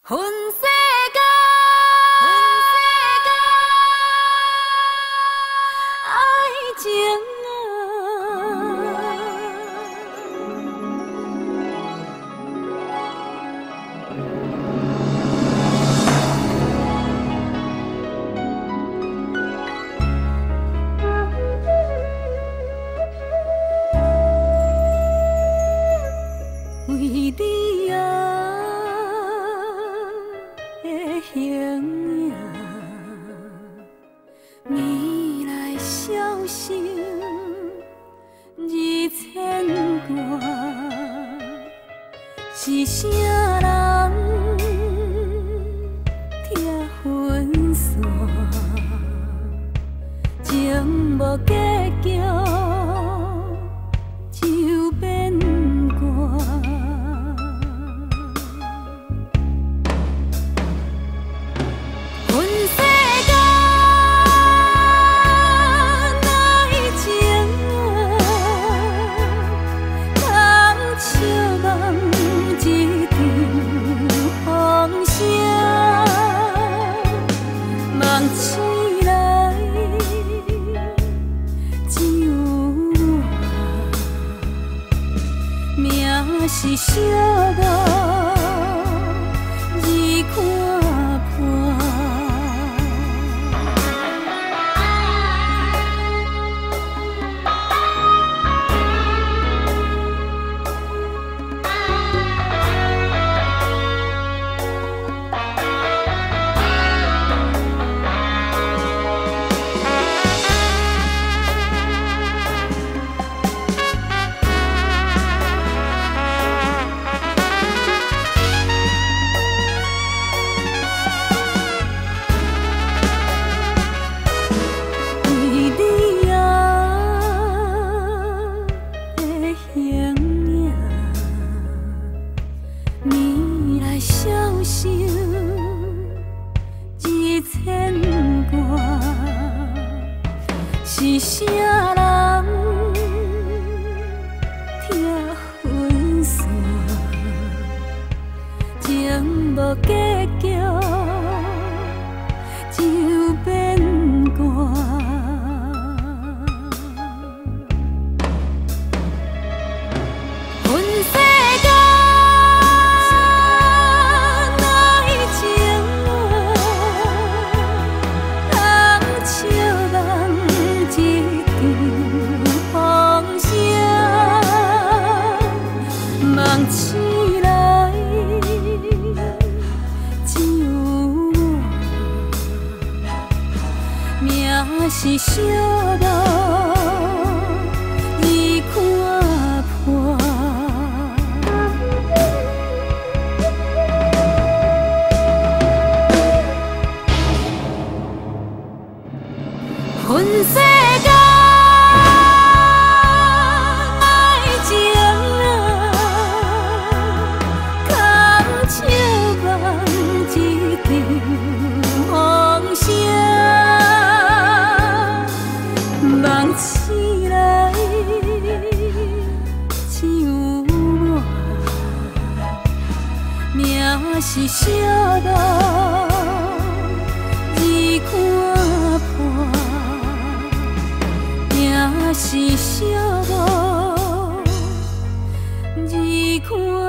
恨世間，愛情啊。為你啊的形影，暝來消失而牽掛，是啥人拆分散？情無結局就變卦。恨世間愛情啊，通笑望一場風聲，夢醒來只有我，命是寂寞而看破。為你啊的形影，暝來消失而牽掛，是啥人拆分散？情無結局就變卦。恨世間愛情啊，通笑望一場風聲，夢醒來只有我，命是寂寞而看破。恨世間愛情啊，空笑望一場風聲，夢醒來只有我，命是寂寞而看破。命是寂寞而看。